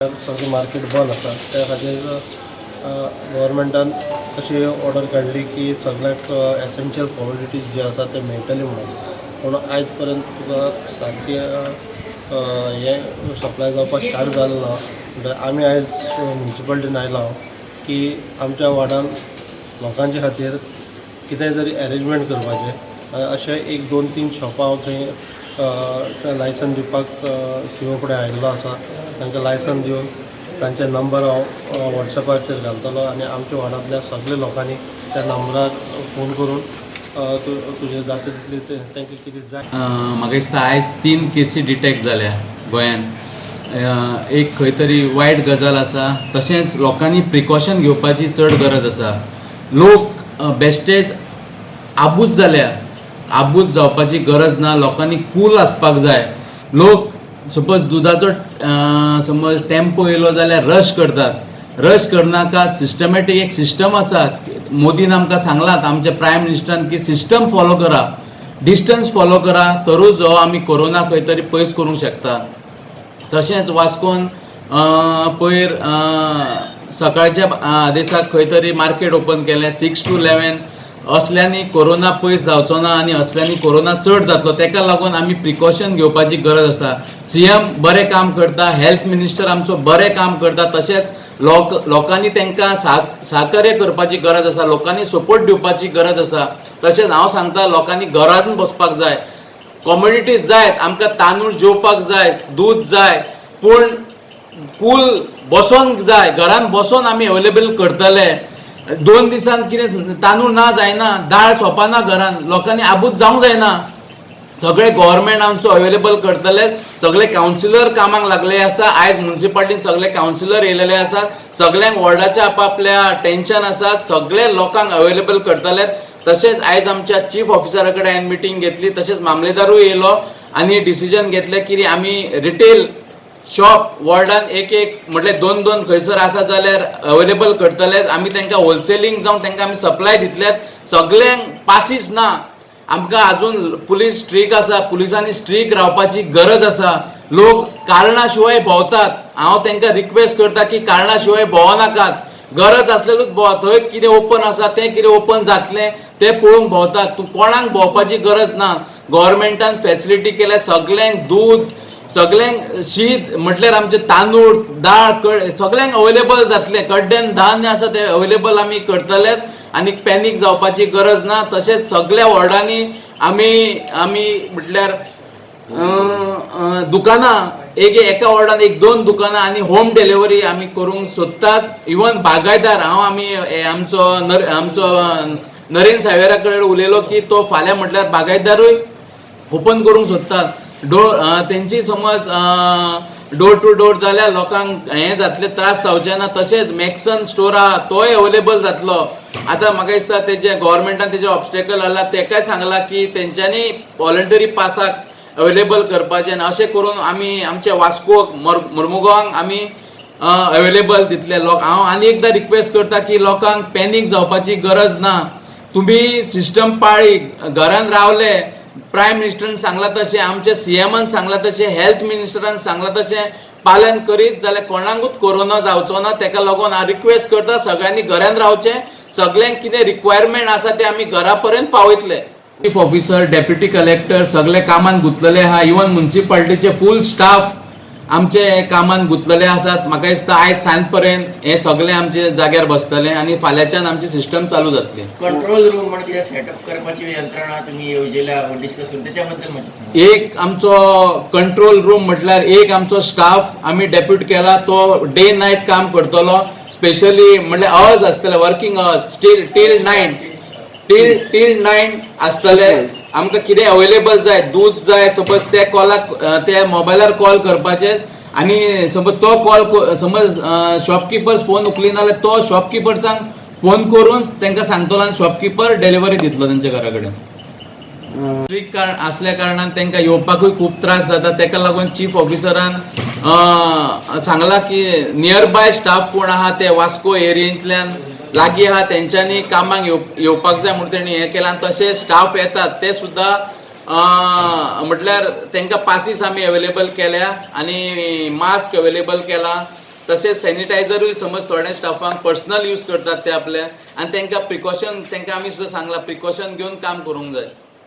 सगळें मार्केट बंद आसा. त्या खातीर गव्हर्मेंटान अशी ऑर्डर काडली की सगळ्यांक एसेन्शियल कॉमोडिटीज जे आसा ते मेळटले म्हणून. पूण आयज पर्यंत तुका सारकें हें सप्लाय जावपाक स्टार्ट जालें ना. म्हणटकीर आमी आयज मुन्सिपालिटीन आयला की आमच्या वार्डान लोकांच्या खातीर कितें तरी एरेंजमेंट करपाचें. अशें एक दोन तीन शॉपां हांव थंय लायसन दिवपाक सीओ फुडें आयिल्लो आसा. तांकां लायसन दिवन तांचे नंबर हांव वॉट्सॅपाचेर घालतलो आनी आमच्या वार्डांतल्या सगल्या लोकांनी त्या नंबरार फोन करून तुजें जाता तितलें तांकां कितें जाय. म्हाका दिसता आयज तीन केसी डिटेक्ट जाल्या गोंयान. एक खंय तरी वायट गजाल आसा. तशेंच लोकांनी प्रिकॉशन घेवपाची चड गरज आसा. लोक बेश्टेच आबूज जाल्या. आबूज जावपाची गरज ना. लोकांनी कूल आसपाक जाय. लोक सपोज दुदाचो समज टेम्पो येयलो जाल्यार रश करतात. रश करनाका. सिस्टमॅटीक एक सिस्टम आसा. मोदीन आमकां सांगलां, आमच्या प्रायम मिनिस्टरान, की सिस्टम फॉलो करा, डिस्टन्स फॉलो करा, तरूच हो आमी कोरोना खंय तरी पयस करूंक शकता. तशेंच वास्कोन पयर सकाळच्या आदेसाक खंय तरी मार्केट ओपन केलें 6 to 11. असल्यांनी कोरोना पयस जावचो ना आनी असल्यांनी कोरोना चड जातलो. तेका लागून आमी प्रिकॉशन घेवपाची गरज आसा. सीएम बरें काम करता, हेल्थ मिनिस्टर आमचो बरें काम करता. तशेंच लोकांनी तांकां सहकार्य करपाची गरज आसा. लोकांनी सपोर्ट दिवपाची गरज आसा. तशेंच हांव सांगता, लोकांनी घरांत बसपाक जाय. कॉमोडिटीज जायत आमकां, तांदूळ जेवपाक जाय, दूद जाय, पूण कूल बसोन जाय. घरान बसोन आमी अवेलेबल करतले. 2 दिसान कितें तांदूळ ना जायना, दाळ सोंपना घरान. लोकांनी आबूज जावंक जायना. सगळे गव्हर्मेंट आमचो अवेलेबल करतले. सगळे कावन्सिलर कामाक लागले आसा. आयज मुन्सिपालिटीन सगळे कावन्सिलर येयलेले आसात. सगळ्यांक वॉर्डाच्या आपापल्या टेन्शन आसात. सगळे लोकांक अवेलेबल करतले. तशेंच आयज आमच्या चीफ ऑफिसरा कडेन हांवें मिटींग घेतली. तशेंच मामलेदारूय येयलो आनी डिसिजन घेतलें की आमी रिटेल शॉप वॉर्डान एक एक, म्हटल्यार दोन दोन खंयसर आसा जाल्यार अवेलेबल करतले आमी. तांकां होलसेलींग जावन तांकां आमी सप्लाय दितले. सगल्यांक पासीस ना. आमकां अजून पुलीस स्ट्रीक आसा. पुलिसांनी स्ट्रीक रावपाची गरज आसा. लोक कारणा शिवाय भोंवतात. हांव तांकां रिक्वेस्ट करता की कारणा शिवाय भोंवनाकात. गरज आसलेलूच भोंवा. थंय कितें ओपन आसा, तें कितें ओपन जातलें तें पळोवंक भोंवतात. तूं कोणाक भोंवपाची गरज ना. गव्हर्मेंटान फेसिलिटी केल्या. सगल्यांक दूद, सगल्यांक शीत, म्हटल्यार आमचे तांदूळ, दाळ, सगल्यांक अवेलेबल जातलें. कडधान्य धान्य आसा ते अवेलेबल आमी करतलेच आनी पॅनीक जावपाची गरज ना. तशेंच सगल्या वॉर्डांनी आमी आमी म्हटल्यार अं, अं, दुकानां एक एका वॉर्डान एक दोन दुकानां आनी होम डिलिव्हरी आमी करूंक सोदतात. इवन बागायदार हांव आमी आमचो नरेन सावेरा कडेन उलयलो की तो फाल्यां म्हटल्यार बागायतदारूय ओपन करूंक सोदतात. डोर तेंची समज डोर टू डोर जाल्यार लोकांक हें जातलें, त्रास जावचे ना. तशेंच मॅक्सन स्टोर आहा, तोय अवेलेबल जातलो. आतां म्हाका दिसता तेजे गव्हर्मेंटान तेजे ऑब्स्टेकल हाडला. तेकाय सांगला की तेंच्यांनी वॉलंटरी पासाक अवेलेबल करपाचें आनी अशें करून आमी आमच्या वास्कोक, मुरमुगांवांक आमी अवेलेबल दितले. लोक, हांव आनी एकदां रिक्वेस्ट करता की लोकांक पॅनीक जावपाची गरज ना. तुमी सिस्टम पाळी, घरान रावले, प्रायम मिनिस्टरान सांगलां तशें, आमच्या सीएमान सांगलां तशें, हेल्थ मिनिस्टरान सांगलां तशें पालन करीत जाल्यार कोणाकूच कोरोना जावचो ना. तेका लागून हांव रिक्वेस्ट करता, सगळ्यांनी घरान रावचें. सगळ्यांक कितें रिक्वायरमेंट आसा तें आमी घरा पर्यंत पावयतले. चीफ ऑफिसर, डेप्युटी कलेक्टर सगळे कामान गुंतलेले आहा. इवन मुन्सिपालिटीचे फूल स्टाफ आमचे कामान गुंतलेले आसात. म्हाका दिसता आयज सांज पर्यंत हे सगळे आमचे जाग्यार बसतले आनी फाल्यांच्यान आमची सिस्टम चालू जातली. कंट्रोल रूम म्हण कितें सेटअप करपाची यंत्रणा तुम्ही येवजिल्या, डिस्कस करून, त्याच्या बद्दल मातशें सांगा. एक आमचो कंट्रोल रूम म्हटल्यार एक आमचो स्टाफ आमी डेप्यूट केला. तो डे नायट काम करतलो. स्पेशली म्हटल्यार अवर्स आसतले, working hours till 9, till 9 आसतले. आमकां कितें अवेलेबल जाय, दूद जाय सपोज, त्या कॉलाक, त्या मोबायलार कॉल करपाचें आनी समज तो कॉल, समज शॉपकिपर फोन उखलिना जाल्यार तो शॉपकिपरसांक फोन करून तांकां सांगतलो आनी शॉपकिपर डिलिव्हरी दितलो तेंच्या घरा कडेन. स्ट्रीक कारण असल्या कारणान तांकां येवपाकूय खूब त्रास जाता. तेका लागून चीफ ऑफिसरान सांगला की नियर बाय स्टाफ कोण आहा, ते वास्को एरियेंतल्यान लागीं आहा, तेंच्यांनी कामाक येवपाक जाय म्हूण तेणी हें केलां. आनी तशें स्टाफ येतात ते सुद्दां म्हटल्यार तांकां पासीस आमी अवेलेबल केल्या आनी मास्क अवेलेबल केला. तशेंच सॅनिटायझरूय समज थोड्या स्टाफांक पर्सनल यूज करतात ते आपले, आनी तांकां प्रिकॉशन, तांकां आमी सुद्दां सांगलां प्रिकॉशन घेवन काम करूंक जाय.